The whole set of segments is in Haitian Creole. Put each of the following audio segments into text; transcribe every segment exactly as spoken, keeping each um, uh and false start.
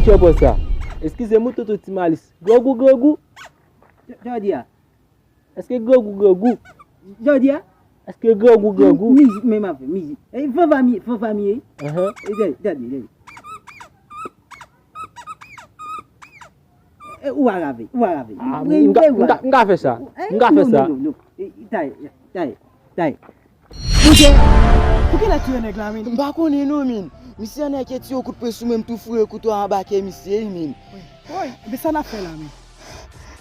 Kiyès sa? Eskize m wi, tonton Ti Malis. Grangou, grangou. Jodi a. Èske grangou, grangou? Jodi a. Èske grangou, grangou? Mizik, men m ap fè mizik. E, fanfa m ye, fanfa m ye. Ahan. E, tande, tande, tande. E, ou a rave, ou a rave. Ah, m ka, m ka, m ka fè sa. M ka fè sa. Non, non, non, non. E, e, taye, taye, taye. Monchè, pou kilè w tiye nèg la, men? M pa konnen non, men. Misye anèke tiye yon kout pwen sou mwen, m tou foure kouto a anba kè misye, men. Woy, woy, men sa n ap fè la, men?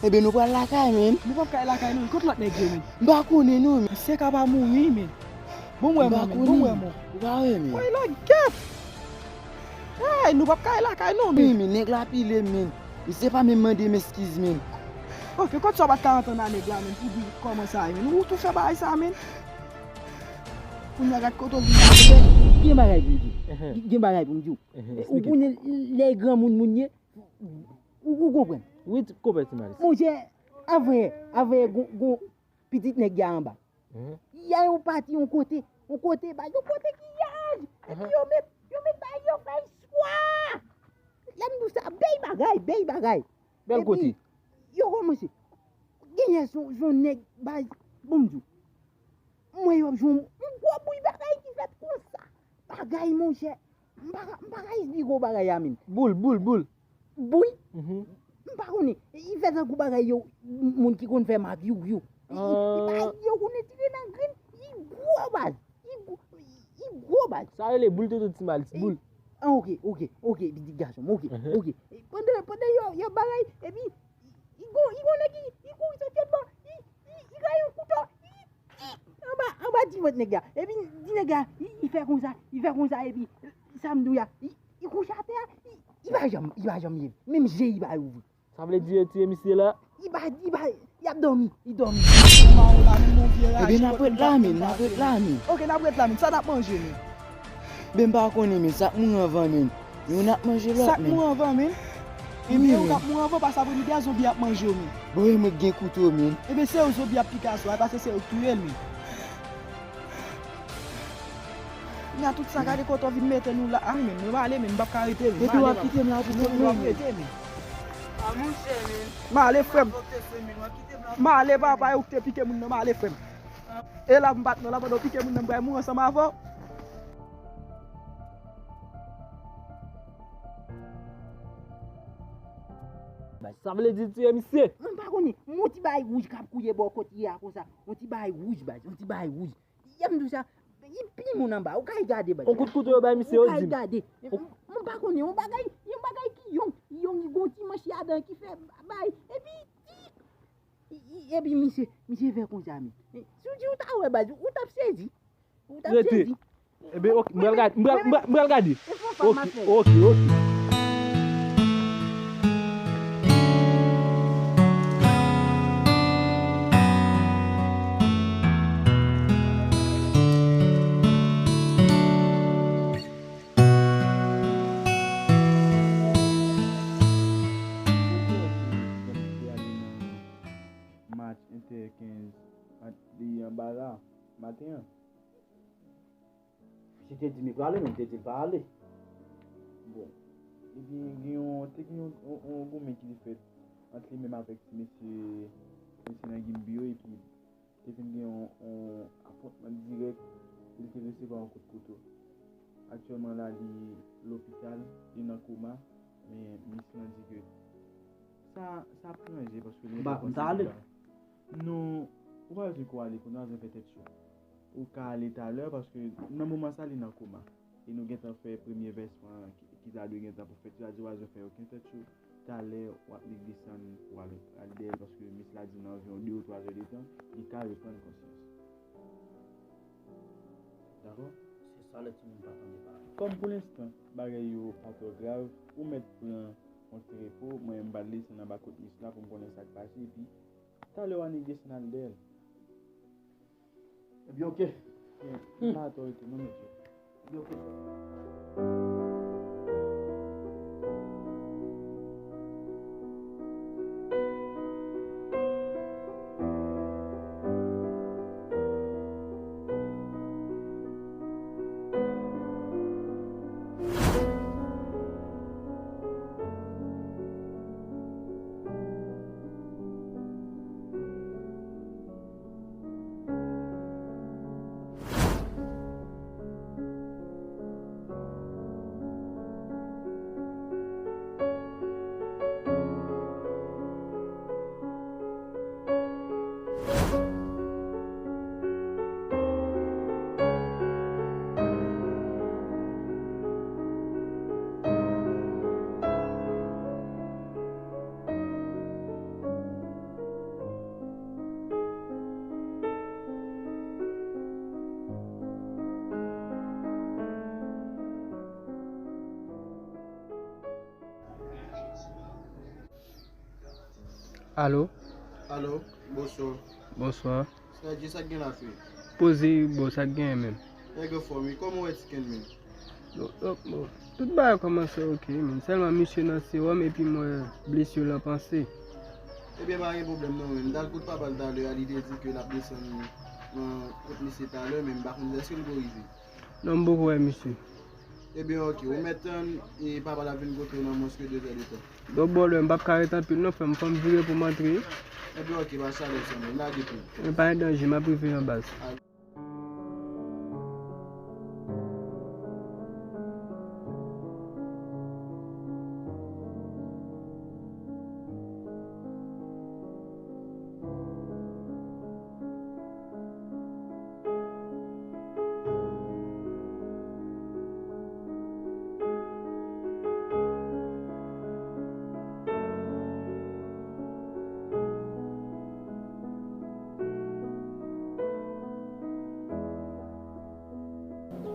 Ebyen, nou pral lakay, men. Nou p ap kay lakay, non. Kot lòt nèg yo, men? M pa konnen, non, men. Misye ka pa mouri, men. Bon, m wè, m wè, men. Bon, m wè, men. Ou pa wè, men. Woy, lòt gèt. Hey, nou p ap kay lakay, non, men. Wi, men, nèg la pile, men. Misye pa menm mande m eskiz, men. Ok, kot sa w pa t ka antann a nèg la, men, pou di kòman sa ye, men. Ou tou fè bagay sa, men. Kounye a gad kote w vin la. Gen bagay pou m di w. Gen bagay pou m di w. Ou konnen lè granmoun moun ye, ou, ou konprann. Wi, ti, konprann, Ti Malis. Monchè, avanyè, avanyè, gon, gon pitit nèg ya anba. Ya yo pati yon kote, yon kote, ba, yon kote ki yaj. Epi yo met, yo met bay yo fè istwa. Lè m di w sa, bèl bagay, bèl bagay. Bèl kote. Epi, yo kòmanse. Genyen son, son nèg, bay, bon, m di w. Mwen yo ap jwenn yon gwo bouy bagay ki fèt konsa. Bagay, monchè. M pa ka, m pa ka esplike w bagay a, men. Boul, boul, boul. Bouy? M pa konnen. Li fè tankou bagay yo, moun ki konn fè mak youyou. Li, li, li pa, yo konnen tire nan grenn. Li gwo baz. Li gwo, li gwo baz. Sa rele boul, tonton Ti Malis, boul. Ah, ok, ok, ok, pitit gason m, ok, ok. Pandan, pandan yo, yo bagay, epi, li gon, li gon nèg ki, ki kouri soti anndan, li, li, li gaye yon kouto, li, li anba, anba ti vant nèg la. Epi, di nèg la, li, li fè konsa, li fè konsa, epi, sa m di w ya, li, li kouche atè a, li, li pa janm, li pa janm leve. Menm je li pa ouvri. Sa vle di yo tiye misye la? Li pa, li pa, li ap dòmi, li dòmi. Ebyen, n ap ret la, men, n ap ret la, men. Ok, n ap ret la, men. Sa n ap manje, men? Ben, m pa konnen, men. Sa k mouri anvan, men. Youn ap manje lòt, men. Sa k mouri anvan, men? Ebyen, ou k ap mouri anvan, paske apre midi a, zonbi ap manje w, men. Bon, e mwen k gen kouto, men. Ebyen, se ou zonbi ap pike aswè a, paske se ou k touye l, men. Kounye a tout sa, gade kote w vin mete nou la. Ah, men, mwen prale, men, m p ap ka rete, men. Epi w ap kite m la pou kont mwen, men. M ale, frè m. M ale, papa, e ou k te pike moun nan, m ale, frè m. E la, m bat non la, pandan w pike moun nan, m pral mouri ansanm avè w. Sa vle di tiye misye. Mwen pa konnen, yon ti bagay wouj k ap kouye bò kote a konsa. Yon ti bagay wouj, baz, yon ti bagay wouj. Yè m di w sa, li pi moun anba, ou kay gade, baz. On kout kouto yo bay misye, yo di m. Ou kay gade. Mwen pa konnen, yon bagay, yon bagay ki yonk, yonk, ki gon ti manch ladan ki fè bay. Epi, ti, epi misye, misye fè konsa, men. Si w di w ta wè, baz, ou t ap sezi. Ou t ap sezi. Ebyen, ok, m pral gade, m pral, m pral, m pral gade. Ok, ok, ok. Match Entè kenz ant li anba la maten an. Misye te di m li prale, men m te di l pa ale. Bon. Ebyen, gen yon, te gen yon, yon, yon goumen ki te fèt ant li menm avèk ti mesye, mesye nan Gimbi yo, epi te vin gen yon, yon afwontman dirèk, li te resevwa yon kout kouto. Aktyèlman la, li lopital, li nan koma, men medsen an di ke sa, sa ap ranje paske li... M pa konn sa ale. Non, ou pa bezwen ko ale kounye a, w fè tèt cho. Ou ka ale talè, paske nan moman sa, li nan koma. E nou gentan fè premye vèsman ki, ki ta dwe gentan pou fèt. Yo di w pa bezwen fè okenn tèt cho. Talè, w ap li desann pou w al, al dèyè l, paske medsen la di nan anviwon de ou twa zè de tan, li ka reprann konsyans. Dakò? Se sa lè timoun pa tande pale. Kòm pou lenstan, bagay yo pa twò grav, ou mèt pran yon ti repo, mwen menm m pral desann anba kot medsen la pou m konnen sa k pase, epi talè w annik desann al dèyè l. Ebyen, oke. M pa otorite non, mesye. Ebyen, oke. Alo? Alo, bonswa. Bonswa. Sa di sa k gen la frè? Poze wi bro, sa k genyen menm? Nèg anfòm wi, kòman w wè Tiken menm? Bon, bon, bon. Tout bagay kòmanse oke menm. Sèlman misye nan sewòm epi m wè blesi l an panse. Ebyen pa gen pwoblèm non menm. M t al kote papa l talè a, li te di ke l ap desann nan kot misye talè, men m pa konn èske l ko rive. Non, m poko wè misye. Ebyen, oke. Ou mèt tann e papa l ap vin kote w nan mwens ke de zè de tan. Bon, bon, m p ap ka ret anpil non, frè m. Fò m vire pou m antre. Ebyen, oke, pa chalè, zanmi m. Lage tou. Men pa gen danje, m ap rive an baz.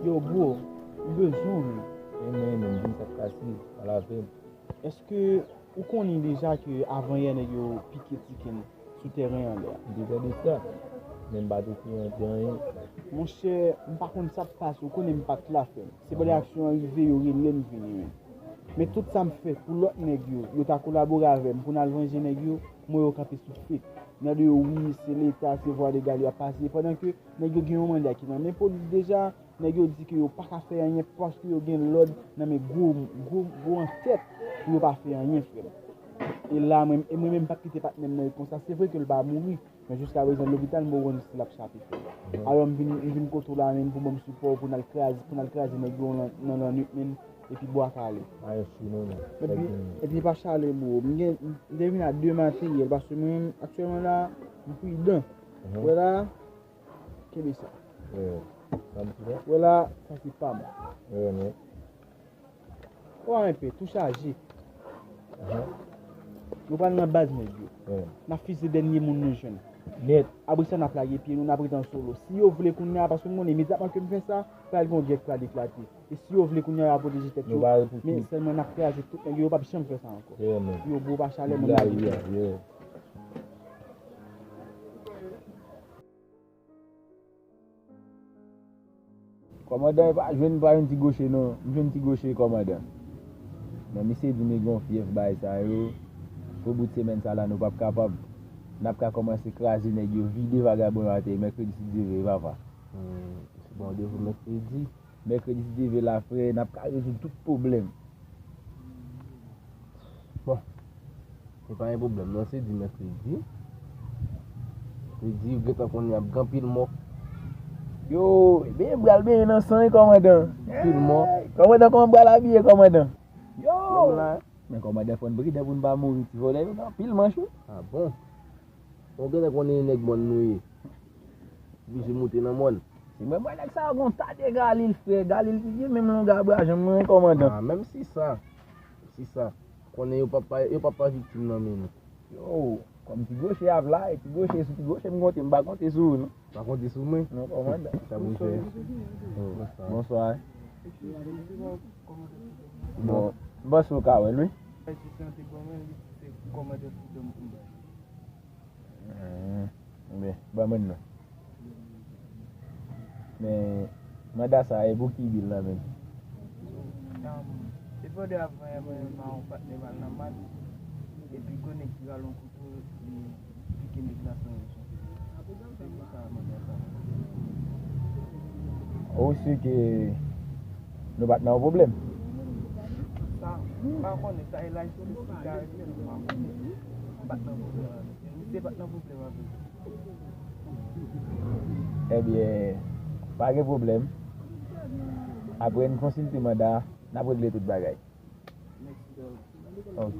Yo, bro, m bezwen w, man. Ebyen, men, di m sa k pase, pale avè m. Èske ou konnen deja ke avanyè nèg yo pike Tiken sou tèren anlè a? M te tande sa, men m pa te konnen de anyen. Monchè, m pa konn sa k pase, ou konnen m pa t la, frè m. Se pandan aksyon an rive, yo rele m vini, men. Men tout sa m fè pou lòt nèg yo, yo ta kolabore avè m pou n al vanje nèg yo, m wè yo kanpe sou fake. N ap di yo, wi, se Leta, se vwa legal y ap pase, pandan ke nèg yo gen yon manda ki nan men polis deja, nèg yo di ke yo pa ka fè anyen paske yo gen lòd nan men gwo, gwo, gwo antèt pou yo pa fè anyen, frè m. E la, mwen, e mwen menm, m p ap kite patnè m nan konsa. Se vre ke l pa mouri, men jiskaprezan, lopital, m poko konn si l ap chape, frè m. Alò, m vin, m vin kote w la, menm, pou ban m sipò, pou n al kraze, pou n al kraze nèg yo nan, nan lannwit, menm, epi Bwa Kale. Epi, epi pa chale, bro. M gen, m te vin a de materyèl, paske mwen menm, aktyèlman la, m pridan. Wè la, kenbe sa. Wè la, sa se pa m. Wè enpe, tou chaje. Nou pral nan baz nèg yo. N ap fize dènye moun nou jwenn. Nèt. Apre sa, n ap lage pye nou, n ap ret an solo. Si yo vle kounye a, paske m konnen imedyatman ke m fè sa, pral gen yon gè k pral eklate. E si yo vle kounye a, y a pwoteje tèt yo. Men sèlman n ap kraze tout nèg yo, yo p ap janm fè sa ankò. Yo gwo pa chalè, mwen lage pye. Kòmandan, e pa jwenn pa yon ti goche non. M jwenn ti goche, kòmandan. Men misye di m li gen yon fyèf bagay sa yo. Pou bout semèn sa la, nou p ap kapab. N ap ka kòmanse kraze nèg yo, vide vagabon yo atè, mèkredi si Dye vle, papa. Hmm, se bon randevou mèkredi. Mèkredi si Dye vle la, frè, n ap ka rezoud tout pwoblèm. Bon, se pa yon pwoblèm, non, se di mèkredi. Mèkredi, ou gentan konnen ap gen anpil mò. Yo, benyen bral benyen nan san, wi, kòmandan. Anpil mò. Kòmandan, kòman bral abiye, kòmandan? Yo! Men kòmandan, fò n pridan pou n pa mouri, ti vòlè yo gen anpil manch, wi. Ah bon? Ou gentan konnen nèg mòn nou ye. Oblije moute nan mòn. Se mwen, mwen, nèg sa yo gon ta de galil, frè. Galil ki gen menm longè bra jan mwen, kòmandan. Ah, menm si sa, si sa, konnen yo p ap pa, yo p ap pa viktim nan men nou. Yo, kòm ti goche ap la, e ti goche sou ti goche m konte, m pa konte sou ou, non. Pa konte sou mwen? Non, kòmandan. Sa pou fè. Bonswa. Bonswa. Bon, m panse w ka wè l, wi. Enben, ban mwen l non. Men, manda sa a, e pou ki bi l la menm? Depi de avan yè, mwen menm ak yon patnè m al nan mat, epi gwo nèg ki rale yon kouto, li pike nèg la san rezon. Se pou sa manda sa. Ou si ke nou pa t nan yon pwoblèm? Sa, m pa konnen, sa e la espesifik a rete, m pa konnen. M pa t nan pwoblèm avè l. Misye pa t nan pwoblèm avè l. Ebyen, pa gen pwoblèm. Apre n konsilte manda, n ap regle tout bagay. Mèsi, Dòl. Ok.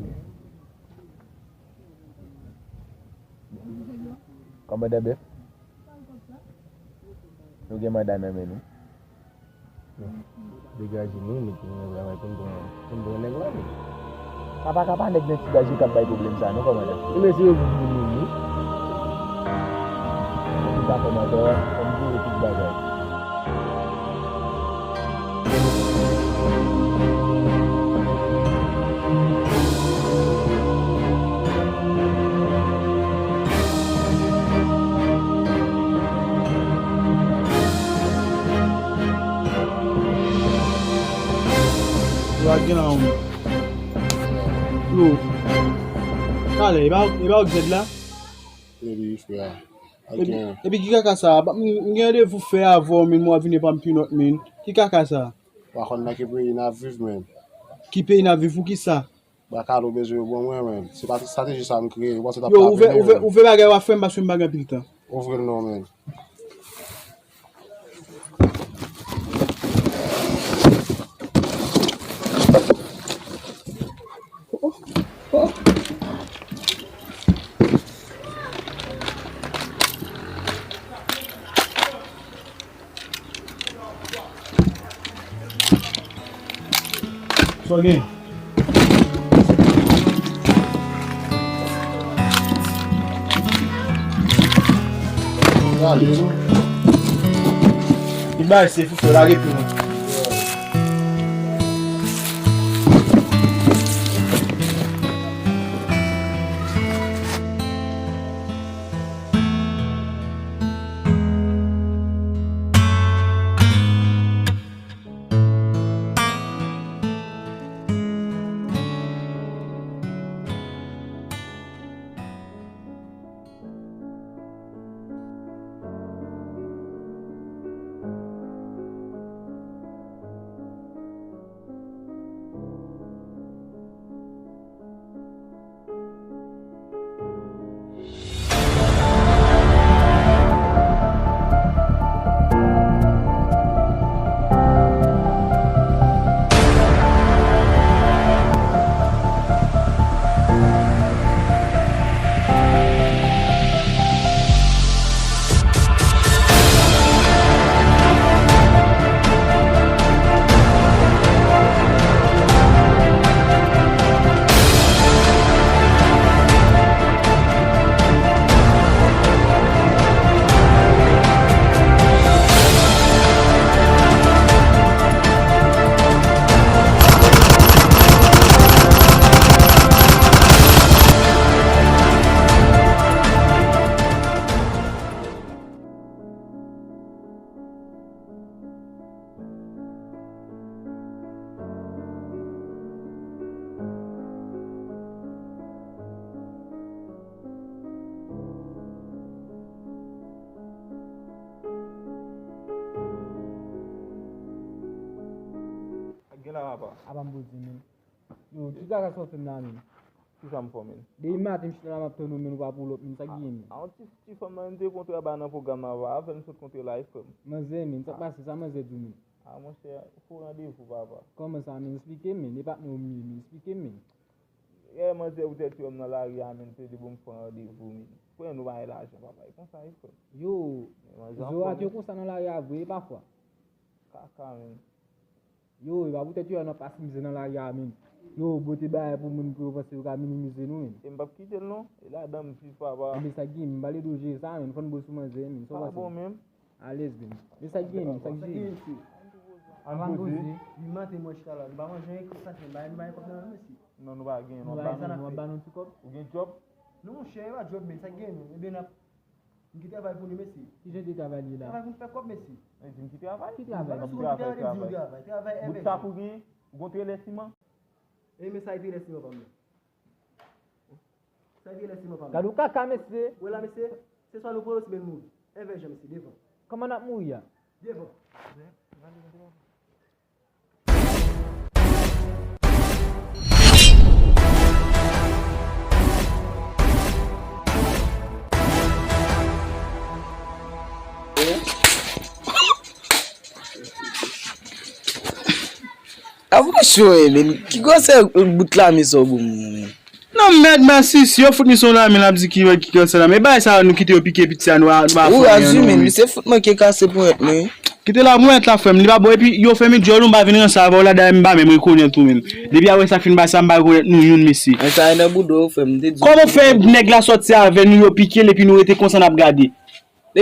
Kòmandan Bèf, nou gen manda nan men nou. Degaje nou, mete nou nan travay pou n pran, pou n pran nèg la, men. Sa pa ka pa nèg nan ti baz yo k ap bay pwoblèm sa, non, kòmandan. Ebyen, se yo ki pou nou, wi. Antouka, kòmandan, fò n jere tout bagay. Gen la, yo. Talè, e pa, e pa w k zèd la? Epi, frè. Epi, epi ki kaka sa? M, m gen randevou fè avè w, men mwen vini pa m pinòt, men. Ki kaka sa? Ou pa konn nan ki peyi n ap viv, men. Ki peyi n ap viv, pou ki sa? Bwa kale w bezwen yo ban mwen, men. Se pa estrateji sa m kreye. Ou panse t ap Yo, ouvè, ouvè, ouvè bagay w ap fè m, paske m pa gen anpil tan. Ouvri l non, men. Sa w gen? Li bay se fou fè lage pou nou. Gen la, papa. Apa m poze, men. Yo, ki kaka sa w fè m la, men? Kisa m fè w, men? Depi maten, m chita la, m ap tann ou, men ou pa pull up, men sa k gen, men? A, a, yon ti, ti fanm nan, m te kontre anba nan pwogram la, papa, avè l m sot kontre la, wi, frè m. Manzè, men, sa k pase, sa manzè di w, men? A, monchè, fo randevou, papa. Kòman sa, men? Esplike m, men. E patnè w m ye, men. Esplike m, men. Yè, manzè, ou tèt yo m nan lari a, men, te di bon m fè randevou, men. Frè, nou pa gen lajan, papa. E konsa, wi, frè m. Yo, men manzè, zo a te konsa nan lari a vre, e pa fwa? Kaka, men. Yo, e pa poutèt yo, n ap pase mizè nan lari a, men. Yo, bote bagay pou moun pou yo panse yo ka minimize nou, men. E m p ap kite l, non. E ladan m viv, papa. Enben, sa k gen, m pale de w jere sa, men. Fò n bwè sou manzè, men. Sa w panse? Pa bon, menm. Alèz, men. Men sa k gen, men. Sa k gen, mesye? Ann poze. Depi maten, mwen chita la. Nou pa manje anyen, sa k gen? Nou pa gen kòb nan men, mesye. Non, nou pa gen, nou ap ba nou, nou ap ba nou ti kòb. Ou gen djòb? Non, monchè, e pa djòb, men. Sa k gen, men. Enben, n ap M ki travay pou nou, mesye. Kijan de travay li ye la? Travay pou n fè kòb, mesye. E di m ki travay? Ki travay? Travay, travay, travay. Bout sa pou gen, ou gon trelè siman? E men sa e trelè siman pa m nan. Sa e trelè siman pa m nan. Gad yon kaka, mesye. Wè la, mesye. Se swa nou pran yo, siben nou mouri. Envè jan, mesye, devan. Kòman n ap mouri a? Devan. Avè cho, men ki gwosè bout lame sa w ban mwen, men? Non, mèd, mèsi, si yo fout li sou lame, l ap di ki, ki gwosè lame. E bagay sa yo, nou kite yo pike piti a, nou pa, nou pa fè anyen, non, men. Misye fout manke kase ponyèt mwen. Kite la ponyèt la, frè m, li pa bon. Epi, yo fè m dyòl, ou m pa vin ranse avè w la, dayè m pa menm rekonèt ou menm. Depi apre sa fin pase a, m pa rekonèt nou youn, mesye. Men sa e nan bouda w, frè m, m te di w. Kòman fè nèg la sòti avè nou, yo pike l, epi nou rete konsa n ap gade?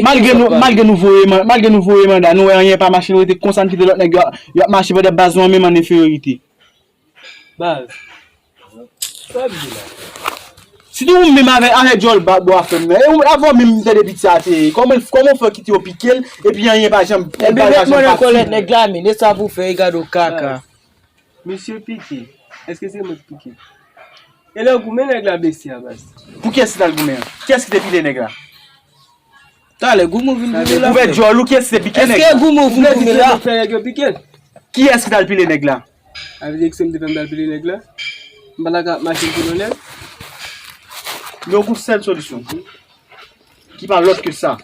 Malgre nou, malgre nou voye man-, malgre nou voye manda, nou wè anyen pa mache, nou rete konsa, n kite lòt nèg yo, yo ap mache pandan baz nou an menm an enferyorite. Baz. Sa w ap di la? Si te ou menm avè, avè dyòl ba, bò a fè m nan. E ou, avè w menm m tande piti a te ye. Kòman, kòman w fè kite yo pike l, epi anyen pa janm, bagay pa janm pati? Ebyen, met mwen nan kòlèt nèg la, men. E sa pou fè, e gade w kaka. Misye pike. Èske se mwen ki pike? E lè w goumen nèg la blese a, baz. Pou kiyès ki t al goumen an? Kiyès ki te pile nèg la? Talè, goumen w vin goumen la. Ouvè djòl ou, kiyès ki te pike nèg la? Èske goumen w vin goumen la? Fè nèg yo pike l. Kiyès ki t al pile nèg la? Avèk se m te fè m t al pile nèg la. M pa ta ka ap mache pou lonnè. Gen yon sèl solisyon. Ki pa lòt ke sa.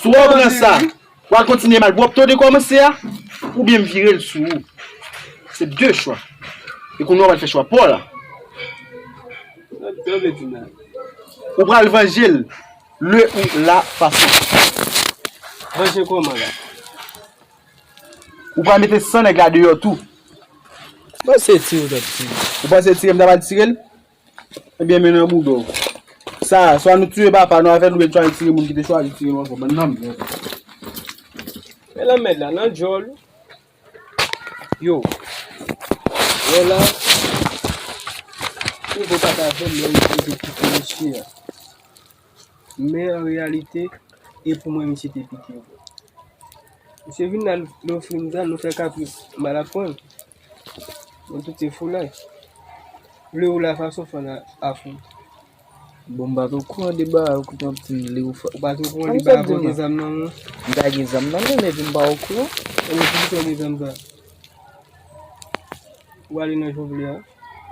Swa w pran sa, w al kontinye mal bwòp to de kòmanse a, oubyen m vire l sou ou. Se de chwa. E kounye a w pral fè chwa pa w la. Ou pral vanje l le ou la fason. Vanje kòman la? Ou pral mete san nèg la deyò tou. Panse tire w t ap tire. Ou panse tire m ta pral tire l? Ebyen men nan bouda w. Sa, swa nou tiye papa nou avè l oubyen n chwazi tire moun ki te chwazi tire nou ankò. Bann lanmèd. Men lanmèd la nan djòl ou. Yo. Wè la. Ou vo pa ta avè m lè ou te kite mesye a. Men an reyalite, e pou mwen misye te pike vre. Misye vin la, l ofri m zam, nou fè kapris, m al ap pran l. Mwen tout se foulay. Vle ou la fason fò n a afwonte. Bon, m pa t okouran de bagay ou kontan ap di m vle ou fè. Ou pa t okouran de bagay pou gen zam nan men w? M pa gen zam nan men, men epi m pa okouran. Ebyen poukisa w gen zam sa? Ou ale nan jan w vle a.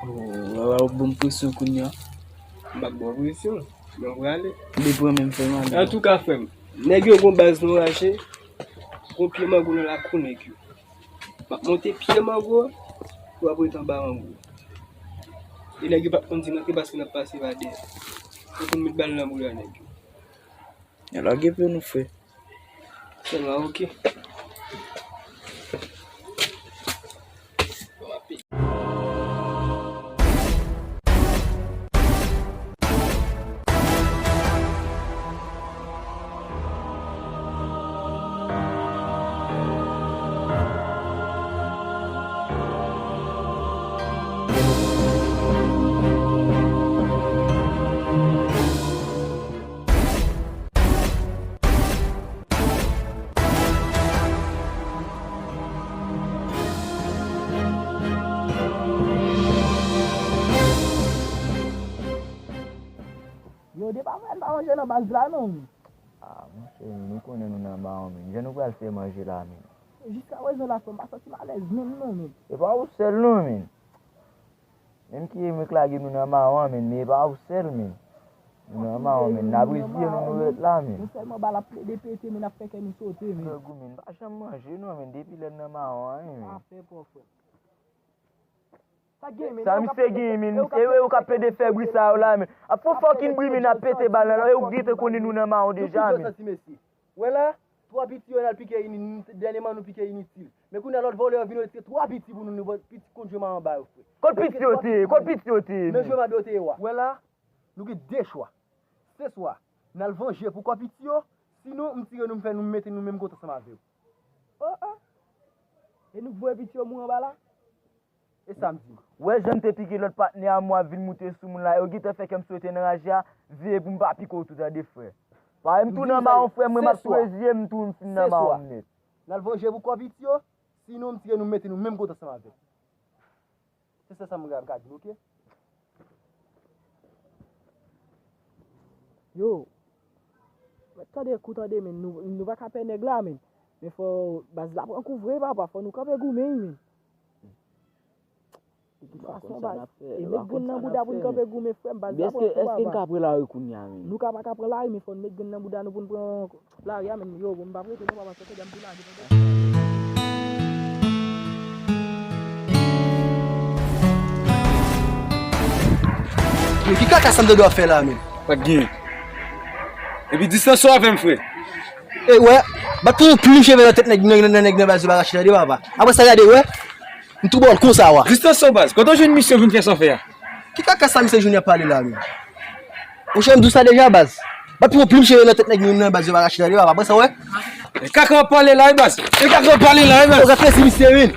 Ou ap ban m presyon kounye a. M p ap ba w presyon. Men w prale. M te pran men m fè m ale. Antouka, frè m, nèg yo gon baz nou rache, gon pye mango nan lakou nèg yo. M ap monte pye mango, ou ap ret anba mango. E nèg yo p ap konn di m anyen paske n ap pase pa dèyè. Yo konn met bal nan bouda nèg yo. Lage pye nou, frè. Sèlman, oke. Yo, depi afè n pa manje nan baz la non. Ah, monchè, nou konnen nou nan mawon, men. Jan nou pral fè manje la, men. Jiskaprezan la, frè m, m pa santi m alèz menm non, men. E pa ou sèl non, men. Menm ki e mwen k lage nou nan mawon an, men, men e pa ou sèl, men. Nou nan mawon, men. N ap reziye nou, nou ret la, men. Non sèlman bal ap plede pete, men n ap fè kè nou sote, men. Grangou, men, n pa janm manje non, men, depi lè n nan mawon an, men. Afè pa w, frè m. Sa misye gen, men, e ou k ap plede fè bri sa yo la, men. Ap fè yon fòkin bri, men, n ap pete bal nan, e ou gentan konnen nou nan mawon deja, men. Wè la, twa piti yo n al pike ini, dènyèman nou pike initil. Men kounye a lòt vòlè yo vin retire twa piti pou nou, nou piti konn jwe ma anba yo, frè. Kot piti yo te ye? Kot piti yo te ye? Men jwe ma yo te ye wa. Wè la, nou gen de chwa. Se swa n al vanje pou kò piti yo, sinon m tire nou, m fè nou, m mete nou menm kote ansanm avè yo. Oh, oh. E nou k voye piti yo mouri anba la? E sa m di. Wè jan m te pike lòt patnè a, mwen ap vin moute sou moun la, e ou gentan fè kè m swete nan raje a, veye pou m pa pike w tou tande frè. Parèy m tou nan mawon frè m, mwen m ap tou reziye m tou, m fin nan mawon m nèt. N al vanje pou kò piti yo, sinon m tire nou, m mete nou menm kote ansanm avè l. Se sèl sa m ka di w, oke? Yo, mèt tande kou tande, men, nou, nou pa ka pè nèg la, men. Men fò baz la pran kou vre, papa, fò nou kanpe goumen, men. De tout fason, baz, e met grenn nan bouda pou n kanpe goumen, frè m, baz la pran kou, papa. Èske n ka pran lari kounye a, men? Nou ka pa ka pran lari, men fò n met grenn nan bouda nou pou n pran lari a, men, yo, bon, m p ap rete non, papa, sa te dam pou lage. Men ki kaka sa m tande w ap fè la, men? Pa t genyen. Epi distans ou avè m, frè. E wè, bat pou yon plim cheve nan tèt nèg nan, nan, nèg nan baz yo pa rache tande, papa. Apre sa, gade, wè, m tou ba w l konsa, wa. Distans ou, baz. Kote w jwenn misye vin fè sa w fè a? Ki kaka sa misye Junior ap pale la menm? Monchè, m di w sa deja, baz. Bat pou yon plim cheve nan tèt nèg nou nan baz yo pa rache tande, papa. Pran sa, wè. E kaka w ap pale la, wi, baz. E kaka w ap pale la, wi, baz. Ou ka fè si misye vin.